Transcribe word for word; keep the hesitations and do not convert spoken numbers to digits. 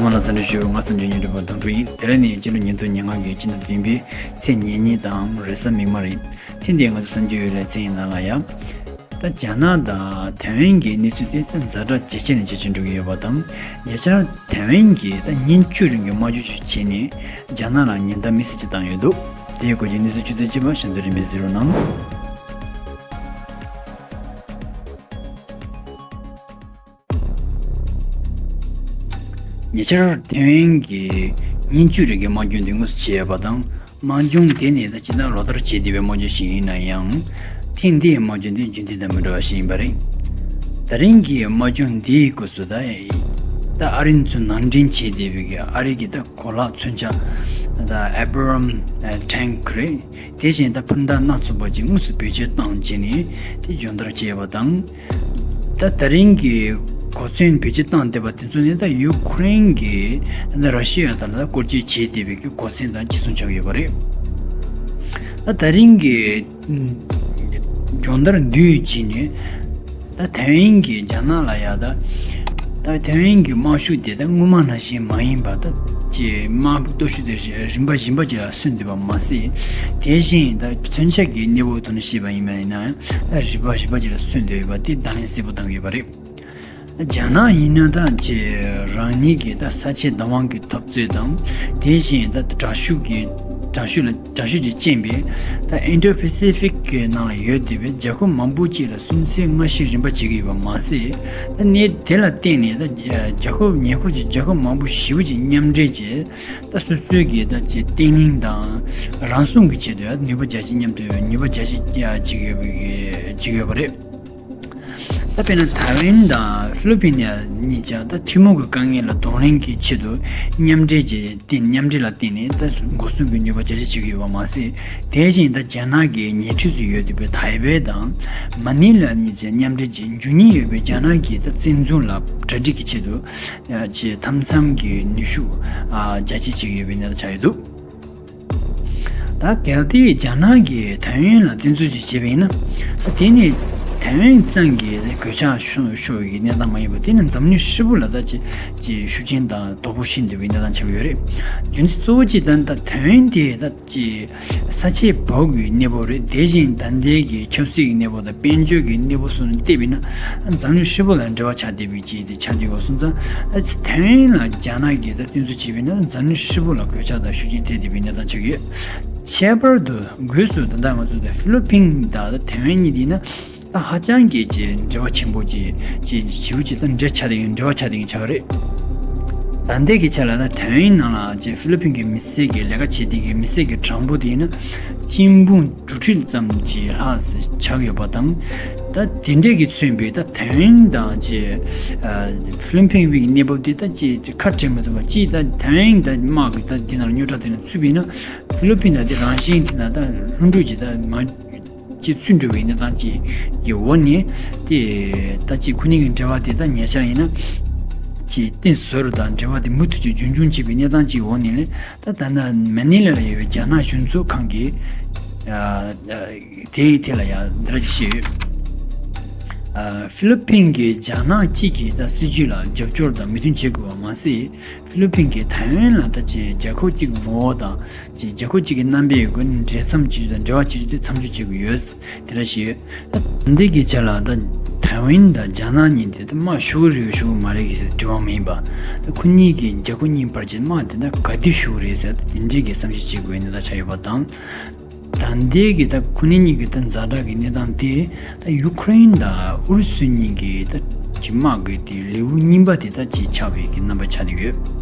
མ་ལ་འཚམས་འདྲི་ཞུ། ང་གསར་འགྱུར་སྙན་སྒྲོན་པ་དོན་གྲུབ་ཡིན། དེ་རིང་ནི་སྤྱི་ལོ་ཉིས་སྟོང་ཉེར་ལྔ་གི་སྤྱི་ཟླ་བདུན་པའི་ཚེས་ཉེར་གཉིས་དང་རེས་གཟའ་མིག་དམར་ཡིན། ཐེངས་འདིའི་ང་ཚོ་གསར་འགྱུར་ཡོད་ལེ་ཚན་ཡི་ནང་ལ་ཡང་། ད་རྒྱ་ནག་དང་ཐའེ་ཝན་གྱི་གནས་ཚུལ་དེ་ད་ཛ་དྲག་ཇེ་ཆེ་ནས་ཇེ་ཆེར་འགྲོ་གི་ཡོད་པ་དང་། ཉེ་ཆར་ཐའེ་ཝན་གྱིས་ད་ཉིན་བཅུ་རིང་གི་དམག་འཇུག་ཅིག་བྱས་ནས་རྒྱ་ནག་ལ་ཉེན་བརྡ་དམིགས་བསལ་ཅིག་བཏང་ཡོད་འདུག་དེའི་སྐོར་གྱི་གནས་ཚུལ་ཆུ་ཚོད་གཅིག་པ་ཤམ་སྟོན་རིམ་པས་གཟིགས་རོགས་གནང་། ཉེ་ཆར་ཐའེ་ཝན་གྱིས་ཉིན་བཅུ་རིང་གི་དམག་སྦྱོང་འདི་དངོས་སུ་བྱས་ཡོད་པ་དང་། དམག་སྦྱོང་དེ་ནི་ད་སྤྱིར་བཏང་ལོ་ལྟར་བྱེད་བསྡད་པའི་དམག་སྦྱོང་ཞིག་ཡིན་ན་ཡང་། ཐེངས་འདིའི་དམག་སྦྱོང་འདི་རྒྱུན་ལྡན་དང་མི་འདྲ་བ་ཞིག་ཡིན་པ་རེད། ད་རིང་གི་དམག་སྦྱོང་འདིའི་སྐབས་སུ་ད། ད་ཨ་རི་ཚོ་ནང་འདྲེན་བྱས་བསྡད་པའི་གི་ཨ་རི་གི་ད་གོ་ལག་མཚོན་ཆ། ད་ཨེབ་རམ་ཊེང་ཀི་རེད། དེ་བཞིན་ད་འཕུར་མདའ་སྣ་ཚོགས་པ་ཅིག་དངོས་སུ་བེད་སྤྱོད་བཏང་བྱས་ནས་དེ་སྦྱོང་བརྡར་བྱས་པ་དང་། ད་ད་རིང་གི་གོ་མཚོན་བེད་སྤྱོད་བཏང་བསྡད་པ་དེ་ཚོ་ནི་ད་ཡུ་ཁུ་རེན་གྱིས་ད་ར་ཤི་ཡ་དང་ད་བཀོལ་སྤྱོད་བྱས་བསྡད་པའི་གི་གོ་མཚོན་དང་གཅིག་མཚུངས་ཆགས་ཡོད་པ་རེད། ད་ད་རིང་གི་སྦྱོང་བརྡར་འདིའི་རྗེས་ནས་ད་ཐའེ་ཝན་གྱིས་རྒྱ་ནག་ལ་ཡ་ད་ད་ཐའེ་ཝན་གྱི་དམག་ཤུགས་དེ་ད་སྔོན་མ་ནང་བཞིན་མ་ཡིན་པ་ད་ཀྱི་དམག་སྟོབས་ཤུགས་དེ་རིམ་པ་བཞིན་པ་ཅིག་ལ་སོན་བསྡད་པ་མ་ཟད། དེ་བཞིན་ད་མཚོན་ཆ་གི་གནས་བབ་ཐོག་ནས་བཤད་པ་ཡིན་པ་ཡིན་ན། རིམ་པ་རིམ་པ་ཅིག་ལ་སོན་བསྡད་ཡོད་པ་དེ་བརྡ་ལན་གསལ་པོ་བཏང་ཡོད་པ་རེད། རྒྱ་ནག་ཡིན་ན་ད་ཅི་རང་ཉིད་ཀྱི་ད་ས་ཆའི་བདག་དབང་གི་འཐབ་རྩོད་དང་། དེ་བཞིན་ད་དྲག་ཤུགས་ཀྱི་དྲག་ཤུགས་ལ་དྲག་ཤུགས་ཀྱི་རྐྱེན་པས་ད་ཨིན་ཌོ་པེ་སི་ཕིག་གི་ནང་ལ་ཡོད་བསྡད་པའི་རྒྱལ་ཁབ་མང་པོ་ཅིག་ལ་སུན་གཙེར་སྔ་ཕྱི་རིམ་པ་བྱེད་ཀྱི་ཡོད་པ་མ་ཟད། ད་གནས་དེ་ལ་བརྟེན་ནས་ད་རྒྱལ་ཁབ་ཉེ་འཁོར་གྱི་རྒྱལ་ཁབ་མང་པོ་ཞེ་པོ་ཅིག་མཉམ་འབྲེལ་གྱིས་ད་སོ་སོའི་གི་ད་ཅི་བརྟན་ལྷིང་དང་རང་སྲུང་གི་ཆེད་དུ་ནུས་པ་རྒྱ་ཆེ་མཉམ་དུ་ནུས་པ་རྒྱ་ཆེ་བྱེད་ཀྱི་ཡོད་པའི་གི་བྱེད་ཀྱི་ཡོད་པ་རེད། ད་དཔེར་ན་ཐའེ་ཝན་དང་ཧྥི་ལི་པིན་གཉིས་ཀྱང་ད་ཐུན་མོང་གི་དཀའ་ངལ་ལ་གདོང་ལེན་གྱི་ཆེད་དུ་མཉམ་འབྲེལ་གྱི་སྟེང་མཉམ་འབྲེལ་ལ་བརྟེན་ནས་ད་འགོག་སྲུང་གི་ནུས་པ་རྒྱ་ཆེ་བྱེད་ཀྱི་ཡོད་པ་མ་ཟད། དེ་བཞིན་ད་རྒྱ་ནག་གི་ཉེ་འཁྲིས་སུ་ཡོད་བསྡད་པའི་ཐའེ་ཝན་དང་མ་ནི་ལ་གཉིས་ཀྱང་མཉམ་འབྲེལ་གྱི་འབྱུང་ཉེན་ཡོད་པའི་རྒྱ་ནག་གི་ད་བཙན་འཛུལ་ལ་གྲ་སྒྲིག་གི་ཆེད་དུ་ཆེས་མཐའ་མཚམས་ཀྱི་ནུས་ཤུགས་རྒྱ་ཆེ་བྱེད་ཀྱི་ཡོད་པའི་གནས་སྟངས་ཆགས་ཡོད་འདུག་ད་གལ་ཏེ་རྒྱ་ནག་གིས་ཐའེ་ཝན་ལ་བཙན་འཛུལ་ཅིག་བྱས་པ་ཡིན་ན། ད་དེ་ནི་ཐའེ་ཝན་ཙམ་གྱི་གོད་ཆག་ཤོར་ཤོར་བའི་གནས་སྟངས་མ་ཡིན་པར། དེ་ནི་འཛམ་གླིང་ཧྲིལ་པོ་ལ་ད་ཅི་ཅི་ཤུགས་རྐྱེན་དང་དོ་ཕོག་ཤིན་ཏུ་བའི་གནས་སྟངས་ཆགས་ཡོད་རེད། རྒྱུ་མཚན་གཙོ་བོ་གཅིག་ད་ད་ཐའེ་ཝན་དེ་ད་ཅི་ས་ཆའི་བབ་ཀྱི་གནས་བབ་རེད། དེ་བཞིན་ད་ལྟའི་གི་ཆབ་སྲིད་ཀྱི་གནས་བབ་དང་དཔལ་འབྱོར་གྱི་གནས་བབ་སོགས་ནས་བལྟས་པ་ཡིན་ན། འཛམ་གླིང་ཧྲིལ་པོ་ལ་འབྲེལ་བ་ཆགས་བསྡད་པའི་ཅིག་དེ་ཆགས་བསྡད་ཡོད་སོང་ཙང་། ཐའེ་ཝན་ལ་རྒྱ་ནག་གིས་ད་བཙན་འཛུལ་བྱས་པ་ཡིན་ན་འཛམ་གླིང་ཧྲིལ་པོ་ལ་གོད་ཆག་དང་ཤུགས་རྐྱེན་ཐེབས་བསྡད་པའི་གནས་སྟངས་ཆགས་ཡོད། ཁྱད་པར་དུ་སྒོས་སུ་ད་ལྟ་ང་ཚོ་ད་ཧྥི་ལི་པིན་དང་ཐའེ་ཝན་གཉིས་དེ་ཡིན་ན་ད་ཧ་ཅང་གི་ཅིག་འབྲེལ་བ་ཆེན་པོ་ཅིག་ཅིག་ཞེ་པོ་ཅིག་ད་འབྲེལ་ཆགས་བསྡད་ཡོད། འབྲེལ་བ་ཆགས་བསྡད་ཡོད་ཆགས་རེད། ད་ལྟའི་གི་ཆ་ལ་ད་ཐའེ་ཝན་ནང་ལ་ཅིག་ཧྥི་ལི་པིན་གྱི་མི་སེར་གྱི་ལས་ཀ་བྱེད་མཁན་གྱི་མི་སེར་གྱི་གྲངས་འབོར་དེ་ཡིན་ན་གཅིག་འབུམ་དྲུག་ཁྲི་ཙམ་གྱི་ལྷག་ཙམ་ཆགས་ཡོད་པ་དང་། ད་དེ་འདྲས་ཀྱིས་མཚོན་པའི་ད་ཐའེ་ཝན་དང་ཅིག་ཨ་ཧྥི་ལི་པིན་གྱི་གནས་བབ་དེ་ད་ཅིག་ཁ་བྲལ་མི་ཐུབ་པ་ཅིག་ད་ཐའེ་ཝན་ད་དམག་གི་ད་དེ་ནང་ལ་རྙོག་དྲ་དེ་ནང་ཚུད་པ་ཡིན་ན་ཧྥི་ལི་པིན་ད་དེ་རང་བཞིན་དེ་ན་ད་ལྷུན་གྲུབ་ཅིག་ད་མ་ཅིག་ཚུད་འགྲོ་བའི་གནས་སྟངས་ཅིག་གི་འོག་ནས་དེ་ད་ཅིག་ཁོ་གཉིས་ཀྱི་འབྲེལ་བ་དེ་ད་ཉེ་ཆར་ཡིན་ན་ཅིག་གཏིང་ཟབ་རུ་དང་འབྲེལ་བ་དེ་མུ་མཐུད་ཅིག་རྒྱུན་འཁྱོངས་བྱེད་པའི་གནས་སྟངས་ཅིག་འོག་ནས་ལས། ད་ད་ལྟ་མ་ནི་ལ་ཡོད་པའི་རྒྱ་ནག་གཞུང་ཚབ་ཁང་གིས་ཨ་ཨ་དེའི་ཐད་ལ་ཡང་འདི་འདྲ་ཅིག་བཤད་ཡོད། ཨ་ཧྥི་ལི་པིན་གྱིས་རྒྱ་ནག་གཅིག་གི་ད་སྲིད་ཇུས་ལ་རྒྱབ་སྐྱོར་དང་མོས་མཐུན་བྱེད་དགོས་པ་མ་ཟད། ཧྥི་ལི་པིན་གྱིས་ཐའེ་ཝན་ལ་ད་ཅིག་རྒྱལ་ཁབ་གཅིག་གི་ངོ་བོ་དང་ཅིག་རྒྱལ་ཁབ་གཅིག་གི་རྣམ་པའི་སྒོ་ནས་འབྲེལ་མཚམས་བྱེད་རྒྱུ་དང་འབྲེལ་བ་བྱེད་རྒྱུ་དེ་མཚམས་འཇོག་བྱེད་དགོས་ཡོད། དེ་འདྲ་ཞིག་ཡོད། ད་འདི་གི་ཆ་ལ་ད་ཐའེ་ཝན་དང་རྒྱ་ནག་གཉིས་དེ་ད་དམག་ཤུགས་རེད་ཤུགས་མ་རེད་ཟེར་དྲི་བ་མིན་པ། ད་ཁོ་གཉིས་ཀྱི་རྒྱལ་ཁབ་གཉིས་བར་གྱི་དམག་དེ་ད་ག་དུས་ཤུགས་རེད་ཟེར་ད་དེ་འདྲའི་གི་བསམ་གཞིག་བྱེད་དགོས་ནི་ད་ཆགས་ཡོད་པ་དང་། ད་འདི་གི་ད་ཁོ་གཉིས་གཉིས་ཀྱི་ད་ཛ་དྲག་གི་གནས་སྟངས་དེ་ད་ཡུ་ཁུ་རེན་དང་ཨུ་རུ་སུ་གཉིས་ཀྱི་ད་ཅི་དམག་གི་དེ་ལེའུ་གཉིས་པ་དེ་ད་ཅི་ཆགས་པའི་གི་རྣམ་པ་ཆགས་ཏེ་ཡོད།